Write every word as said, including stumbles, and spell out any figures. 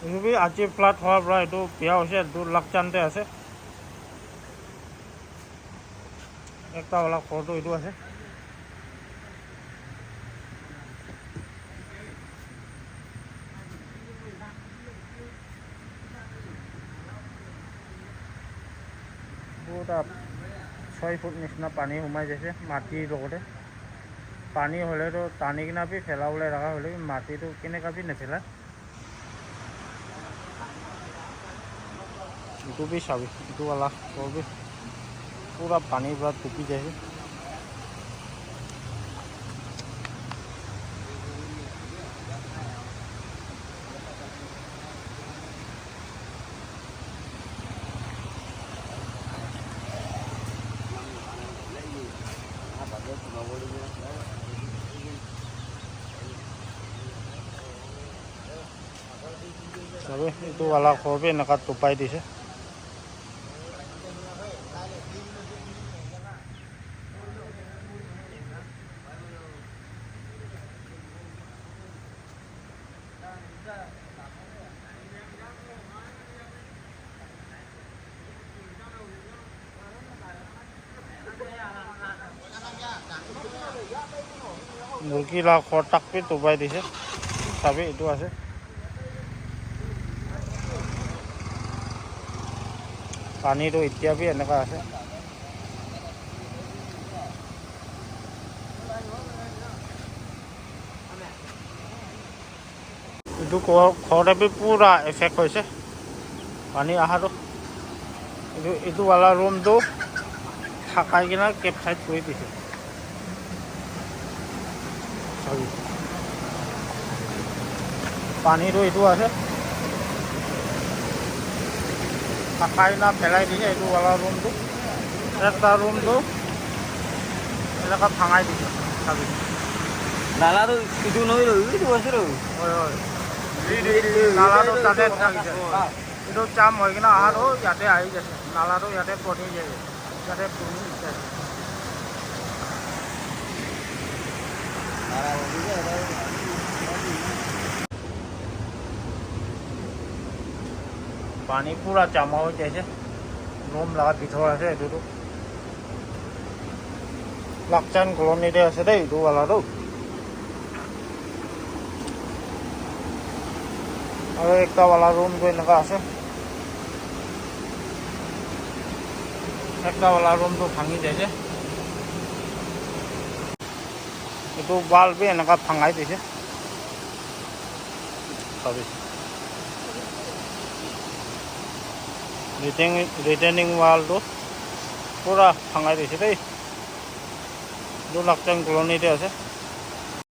Etu bi aji flood howa para etu biya hoise, etu Lakchan te ase. Ekta wala ghor tu etu ase. Pura choi foot nishina pani humai jaise mati logore. Pani hole to tani kena bi phelabole rakha hole bi mati to keneka bi naphelai. Etu bi sabi, etu wala ghor bi pura pani para dubi jaise. Sabi, etu wala ghor bi eneka dubai dise. Murgi la ghor tak bi dubai dise. Sabi etu ase. Pani tu etia bi eneka ase. Etu ghor, ghor te bi pura effect hoise pani aha tu. Etu, etu wala room tu hakai kena capsize kuri dise. Sorry. Pani tu etu ase. Hakai na phelai dise etu wala room tu. Ekta room tu eneka bhangai dise. Sabi. Nala tu etu nohoi lo, etu ase lo. Hoi, hoi. Etu, etu, etu, nala tu tate thakise. Etu jam hoi kena aha tu yate ahi jaise. Nala tu yate pori jaise. Yate pori jaise. Pani pura jama hoi jaise. Room laga bithor ase etu tu. Lakchan colony te ase de etu wala tu. Aru ekta wala room tu eneka ase. Ekta wala room tu bhangi jaise. Etu wall bi eneka bhangai dise. Sabi. Retaining, retaining wall tu pura bhangai dise dei. Etu Lakchan colony te ase.